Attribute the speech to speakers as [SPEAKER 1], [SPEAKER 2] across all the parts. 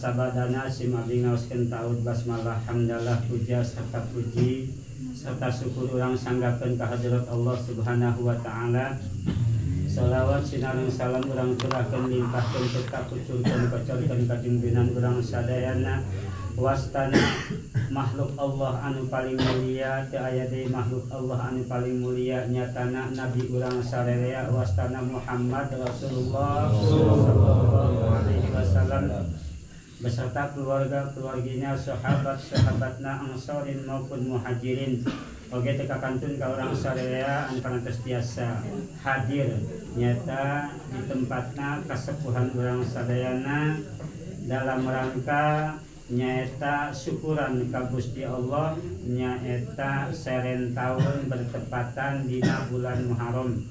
[SPEAKER 1] Sabadana simabing ngaoskeun taud basmalah hamdalah puja serta puji serta syukur urang sanggakeun ka hadirat Allah Subhanahu wa taala. Salawat sinareng salam urang curahkeun limpahkeun serta kucurkeun kocorkeun ka pimpinan urang sadayana wastana makhluk Allah anu paling mulia teu aya deui makhluk Allah anu paling mulia nyatana nabi urang sararea wastana Muhammad Rasulullah sallallahu alaihi wasallam beserta keluarga-keluarganya, sahabat-sahabatna ansorin maupun muhajirin. Oge teu kakantun ka urang sararea anu parantos tiasa hadir nyata di tempatna kasepuhan urang sadayana dalam rangka nyaeta syukuran ka Gusti Allah nyaeta seren taun bertepatan dina bulan Muharram.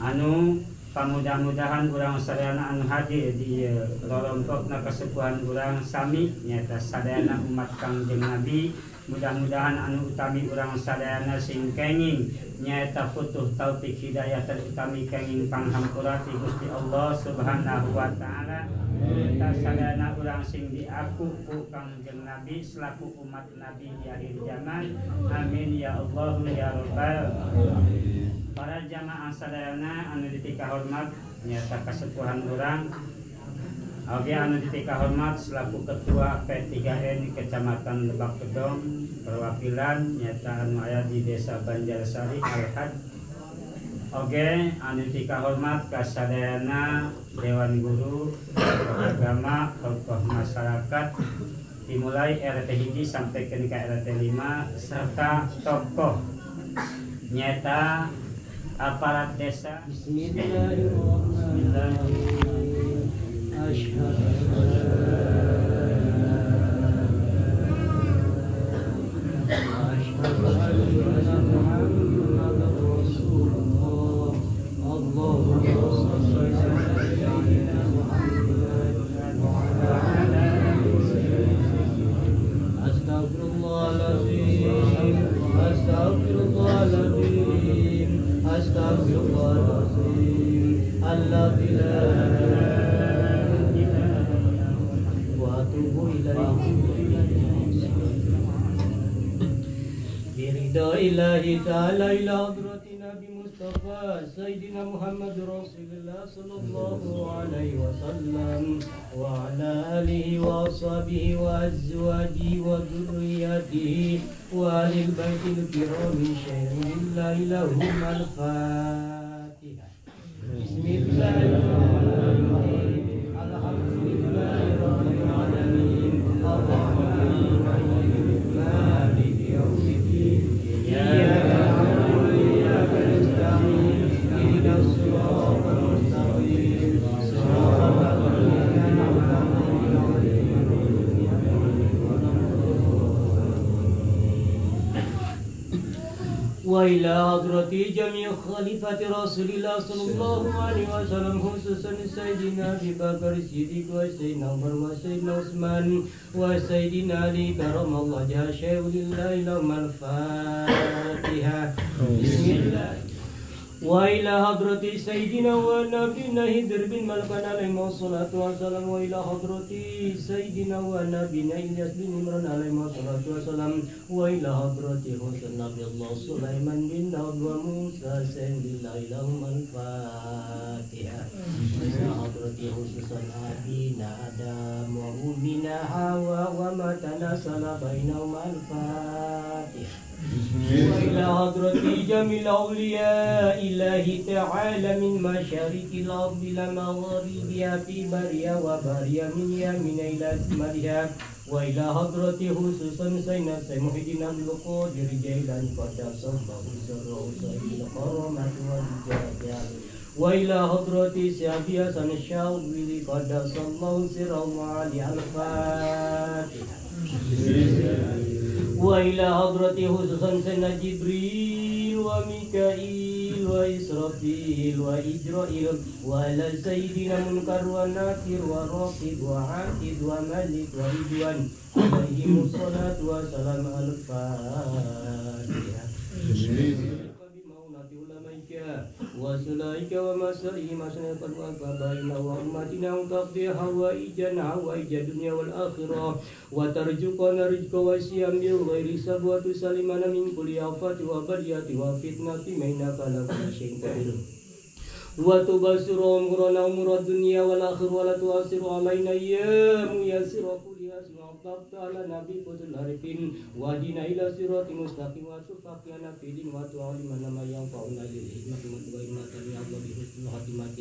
[SPEAKER 1] Anu pamudah-mudahan urang sadayana anu hadir di rorompokna kasepuhan urang sami nyaeta sadayana umat Kangjeng Nabi, mudah-mudahan anu utami urang sadayana sing kenging nyaeta futuh taufik hidayah terutami kenging panghampura ti Gusti Allah Subhanahu wa taala. Nyaeta sadayana urang sing diaku ku Kangjeng Nabi selaku umat Nabi di akhir zaman. Amin ya Allah ya rabbal alamin. Para jamaah sadayana anu dipika hormat nyata kasepuhan urang oge anu dipika hormat selaku ketua P3N Kecamatan Lebak Gedong perwakilan nyata anu aya di Desa Banjarsari Al-Had oge anu dipika hormat kasadayana dewan guru, tokoh agama, tokoh masyarakat dimulai RT 1 sampai ke RT 5 serta tokoh nyata aparat desa.
[SPEAKER 2] Bismillahirrahmanirrahim. Asyhadu anna Muhammadar Rasulullah. Allahumma shalli ala sayyidina Muhammad wa ala alihi. Astaghfirullahalazim, astaghfirullahalazim, astaghfirullahalazim alladzi la ilaha wa atubu ilaihi. Biridha illahi ta'ala ila hadrati Nabi Mustafa Sayyidina Muhammad Rasulullah sallallahu alaihi wasallam wa ala alihi wa ashabihi wa azwajihi wa dzurriyyatihi wa ahlil baitil kirami syai'in lahum al-Fatihah. Bismillahirrahmanirrahim. Alhamdulillahi rabbil alamin. Arrahmanir rahim. Maliki yaumiddin. Iyyaka na'budu wa iyyaka nasta'in. Ihdinas siratal mustaqim. Siratal ladzina an'amta 'alaihim ghairil maghdubi wa ila hadrati jami' khalifati Rasulillah sallallahu alaihi wasallam khususan Sayyidina Abi Bakar Siddiq wa Sayyidina Umar wa Sayyidina Utsman wa Sayyidina Ali karamallahu wajhahu syai'ulillahi lahum al-Fatihah. Bismillah. Wa ila hadrati Sayyidina wa Nabina Hidr bin Malkan alaihi wassalatu wassalam wa ila hadrati Sayyidina wa Nabina Ilyas bin Imran alaihi wassalatu wassalam wa ila hadrati Husain Nabi Allah Sulaiman bin Daud wa Musa sayyidina lahum al-Fatihah. Wa ila hadrati khususan abina Adam wa ummina Hawa wa ma tanasala bainahum al-Fatihah. Wa ila hadrati jamil awliya illahi ta'ala min masyariqil ardi ila magharibiha fi barriha wa bahriha min yamina ila shimaliha wa ila hadrati khususan sayyidina Muhyiddin Abdul Qadir Jailani qaddasallahu sirrahu sayyidil karamati wal jajal وإلى حضرة سيدي حسن الشاذلي قدس الله سره علي الفاتحة. وإلى حضرة خصوصا سيدنا جبريل وميكائيل وإسرافيل وإجرائيل وعلى سيدنا منكر وناكر وراقب وعاتد وملك ورضوان عليهم الصلاة والسلام. الفاتحة. وسلائك ومسائهم سنة وأبائنا وأمتنا وتقضي حوائجنا حوائج الدنيا والآخرة وترزقنا رزقا واسعا بغير حساب وتسلمنا من كل آفة وبلية وفتنة إنك على كل شيء قدير وتبصر أمورنا أمور الدنيا والآخرة ولا تؤثر علينا يا ميسر كل أسماء لنا بفضل العارفين واهدنا إلى صراط مستقيم وتفقهنا في دين وتعلمنا ما ينفعنا للحكمة وإمة يا الله بحسن الخاتمة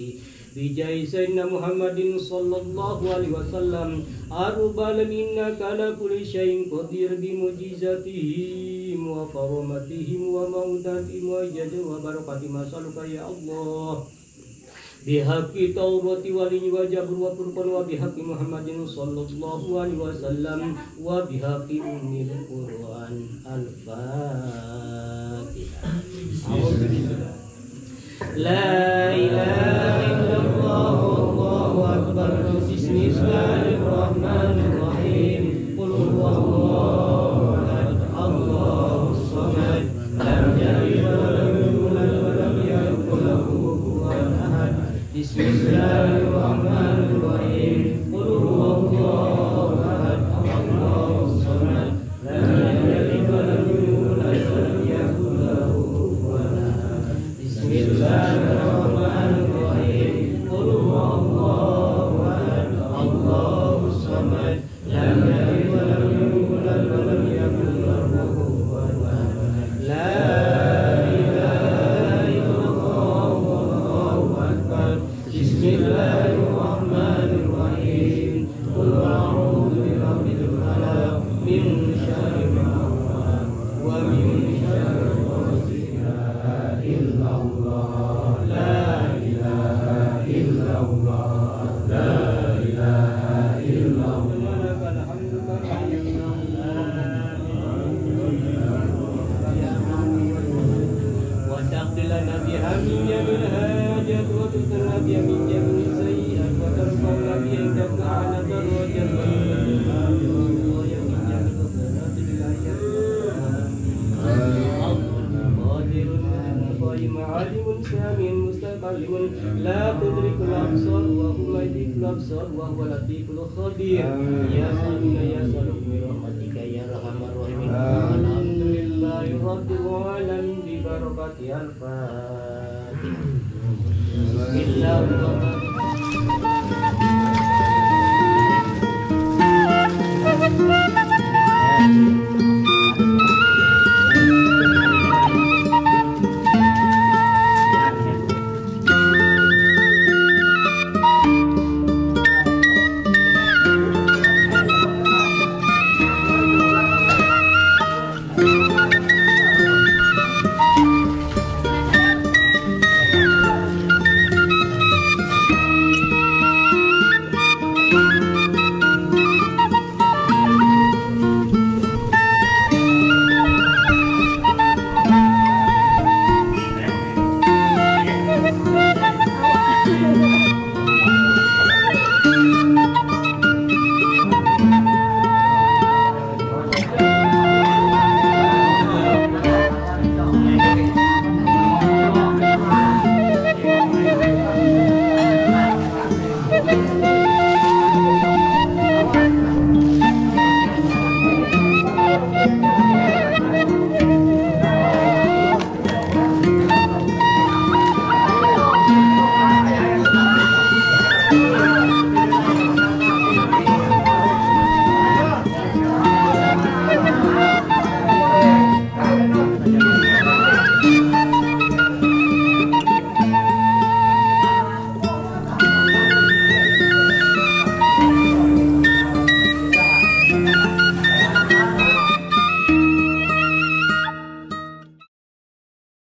[SPEAKER 2] بجاه سيدنا محمد صلى الله عليه وسلم أرب العالمين إنك على كل شيء قدير بمعجزاتهم وكرامتهم ومودتهم وجد وبركة ما سألك يا الله بحق توبة ولي وجبر وفرقان وبحق محمد صلى الله عليه وسلم وبحق أم القرآن. الفاتحة. لا إله إلا الله والله أكبر. بسم الله الرحمن الرحيم. قل هو الله أحد الله الصمد لم يلد ولم يولد ولم يكن له كفوا أحد. بسم الله الرحمن الرحيم. قل هو الله أحد الله الصمد لم يلد ولم يولد ولم يكن له كفوا أحد. بسم الله الرحمن الرحيم. قل هو الله أحد الله الصمد لم يلد ولم يولد ولم يكن له كفوا أحد. لا إله إلا الله والله أكبر. بسم الله الرحمن الرحيم. قل أعوذ برب الفلق من شر ما خلق ومن شر غاسق إلا الله. لا إله إلا الله. لا إله إلا الله. لك الحمد وتقضي لنا بها من جميع الحاجات وتسترنا بها من جميع السيئات وترفعنا بها عندك أعلى الدرجات وتبلغنا من جميع الخيرات بالآيات. قادر قائم عالم سامع مستكلم لا تدرك الأبصار وهو يدرك الأبصار وهو اللطيف الخبير. يا سامع يا سلوك برحمتك يا أرحم الراحمين. الحمد لله رب العالمين ببركة الفاتحة. بسم الله الرحمن